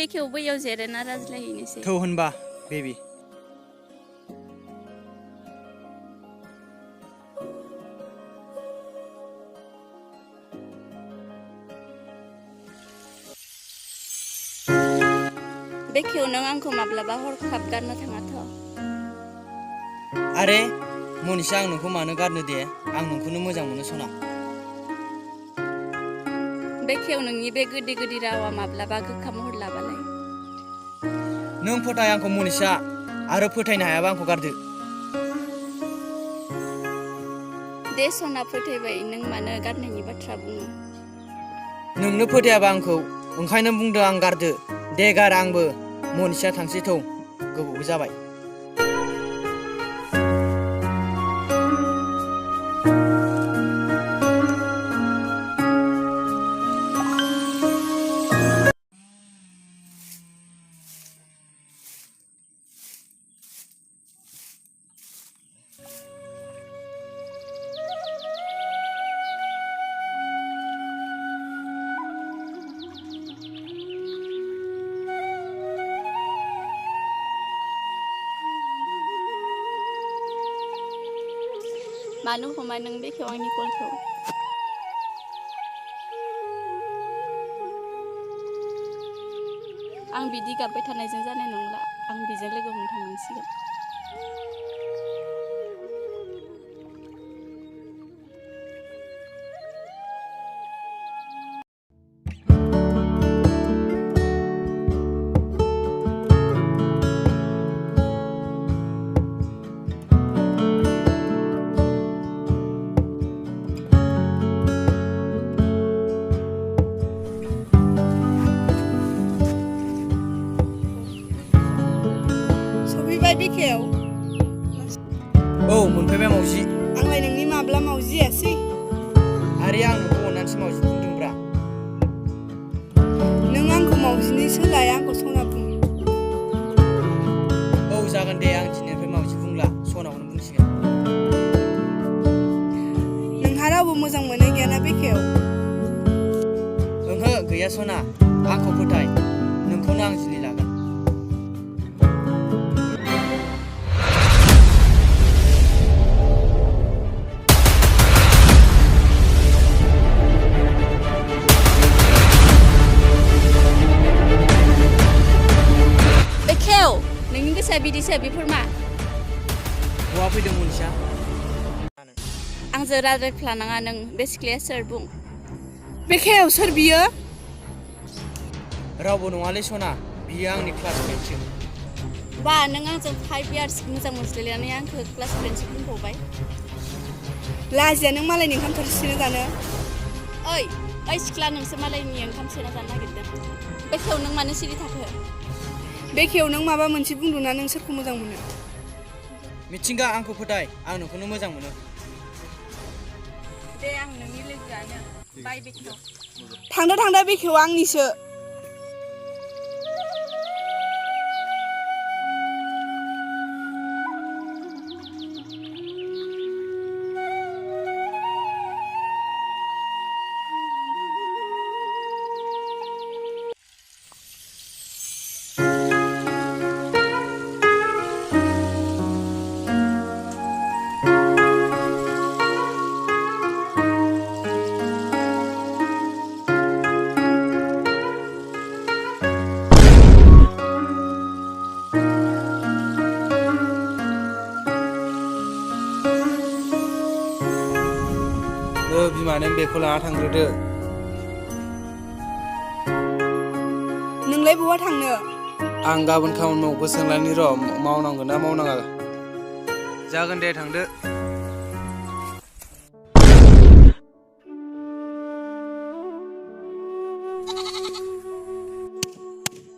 बेखेव बैयाव जिरायना रायज्लायहैनोसै। थौ होनबा बेबी। बेखेव नों आंखौ माब्लाबा हरखाब गारनो थाङाथ'। आरे मनिषा आं नोंखौ मानो गारनो दे आं नोंखौनो मोजां मोनो सना। बेखेव नोंनि बे गोदै गोदै रावा माब्लाबा गोखा महर लाबालाय। नों फोथाय आंखौ मनिषा आरो फोथायनो हायाबा आंखौ गारदो। दे सना फोथायबाय नों मानो गारनायनि बाथ्रा बुङो। नोंनो फोथायाबा आंखौ ओंखायनो बुंदो आं गारदो। दे गार आंबो मनिषा थांसै थौ गोबावबो जाबाय। मानो हमा नों बेखेव आंनि कलखौ? आं बिदि गाबबाय थानायजों जानाय नंला। आं बिजों लोगो हमनो थांनांसिगोन। बेखेव औ मोनफैबाय मावजि। आंलाय नोंनि माब्ला मावजि जायासै? आरे आं नोंखौ अननानैसो मावजि बुंदोंब्रा। नों आंखौ मावजिनि सोलाय आंखौ सना बुं। औ जागोन दे आं दिनैनिफ्राय मावजि बुंला सनाखौनो बुंसिगोन। नोंहा रावबो मोजां मोननाय गैयाना बेखेव? ओंहो गैया सना आंखौ फोथाय नोंखौनो आं जुलि लागोन। नोंनि गोसोआ बिदिसो बेफोर मा? बहा फैदों मनिषा? आंजों रायज्लायफ्लानाङा नों बे सिख्लाया सोर बुं? बेखेव सोर बियो? रावबो नङालै सना बियो आंनि क्लासमेटसो। बा नों आंजों 5 इयार्स मोजां मोनज्लायनानै आंखौ क्लासमेटसो बुंबावबाय। लाजिया नों मालायनि ओंखाम थोरसि सेना जानो? ओइ सिख्ला नोंसो मालायनि ओंखाम सेना जानो नागिरदों। बेखेव नों मानो सिरि थाखो? बेखेव नों माबा मोनसे बुंदोंना नों सोरखौ मोजां मोनो? मिथिंगा आंखौ फोथाय आं नोंखौनो मोजां मोनो। दे आं नोंनि लोगोआनो बाय बेखेव। थांदो बेखेव आंनिसो। बिमा नों बेखौ लाना थांग्रोदो। नोंलाय बहा थांनो? आं गाबोन खामानि मावखौ सोंलायनि र' मावनांगोन ना मावनाङा। जागोन दे थांदो।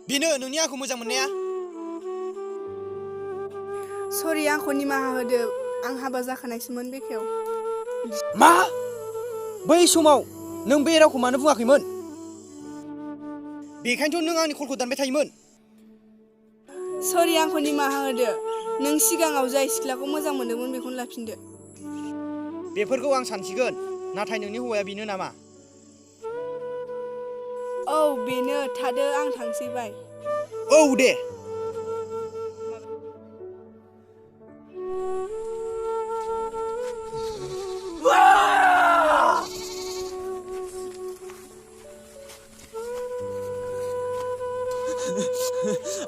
बेनो नोंनि आंखौ मोजां मोननाया? सरि आंखौ निमाहा होदो आं हाबा जाखानायसोमोन बेखेव। मा? बै समाव नों बे रावखौ मानो बुङाखैमोन? बेखायनोथ' नों आंनि कलखौ दानबाय थायोमोन। सरि आंखौ निमाहा होदो। नों सिगाङाव जाय सिख्लाखौ मोजां मोनदोंमोन बेखौनो लाफिनदो। बेफोरखौ आं सानसिगोन नाथाय नोंनि हौवाया बेनो नामा? औ बेनो थादो आं थांसै बाय। औ दे।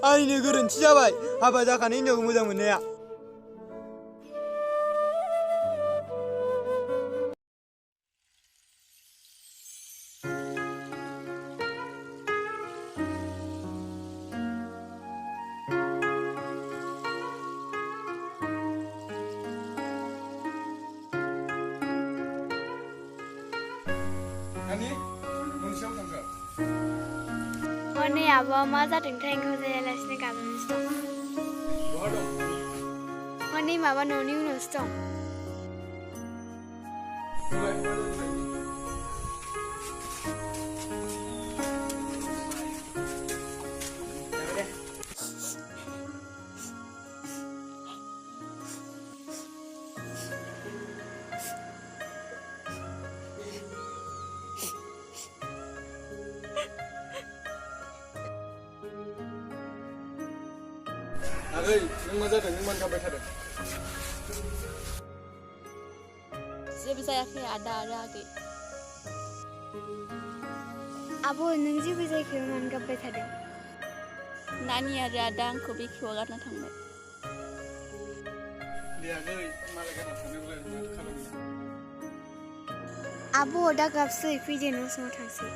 आंनिनो गोरोन्थि जाबाय हाबा जाखानाय हिनजावखौ मोजां मोननाया। नानि मोनसेयाव थांगोन। हनै आब'आ मा जादोंथाय ओंखाम जायालासिनो गाबनानैसो दं। बहा दं? हनै माबा न'नि उनावसो दं। बुंलाय मा जादों? आगै नों मा जादों? नों मानो गाबबाय थादों? जेबो जायाखै आदा आरो आगै। आब' नों जेबो जायगायाव मानो गाबबाय थादों? नानि आरो आदा आंखौ बेखेवआव गारना थांबाय। दे आगै मालाय गारना थांनायावलाय माथो खालामनो? आब' दा गाबसै फैदो न' सिङाव थांसै।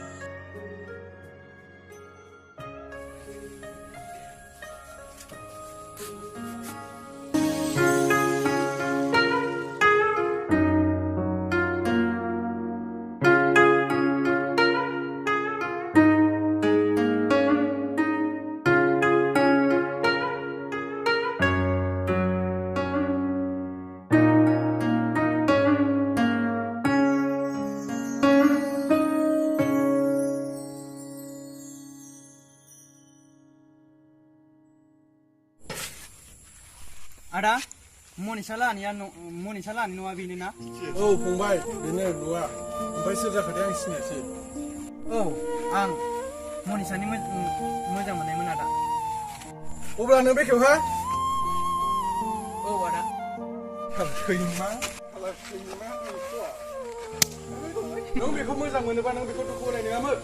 आदा मनिसा लाहानि न'आ बेनो ना? औ फंबाय बेनो न'आ। ओमफ्राय सोर जाखोथाय आं सिनायासै। औ आं मनिसानि मोजां मोननायमोन आदा। अब्ला नों बेखेवहा? औ आदा। सैमा नों बेखौ मोजां मोनोबा नों बेखौ दुखु होनाय नङामोन।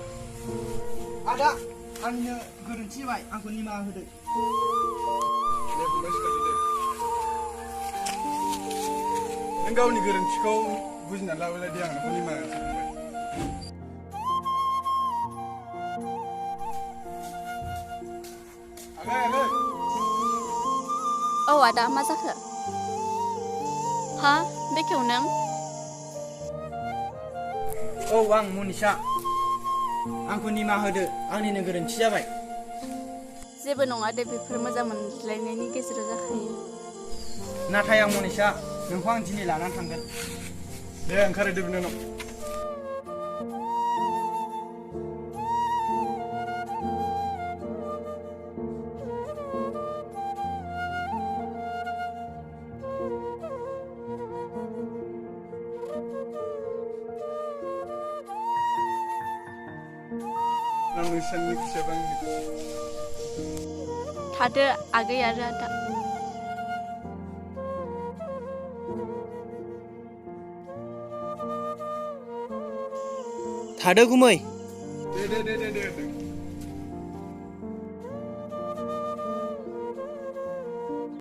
आदा आंनिनो गोरोन्थि जाबाय आंखौ निमाहा होदो। दे फंबाय सिखारदो दे। नों गावनि गोरोन्थिखौ बुजिनानै लाबोलाय दे आं नोंखौ निमाहा होनोसै फंबाय। आगै औ आदा मा जाखो? हा बेखेव नों? औ आं मनिसा। आंखौ निमाहा होदो आंनिनो गोरोन्थि जाबाय। जेबो नङा दे बेफोर मोजां मोनज्लायनायनि गेजेराव जाखायो। नाथाय आं मनिसा नोंखौ आं दिनै लानानै थांगोन। दे ओंखारहैदो बिनानाव। आं नोंसोरनि फिसाबा आंनि खुसि। थादो आगै आरो आदा। थादो गुमै। दे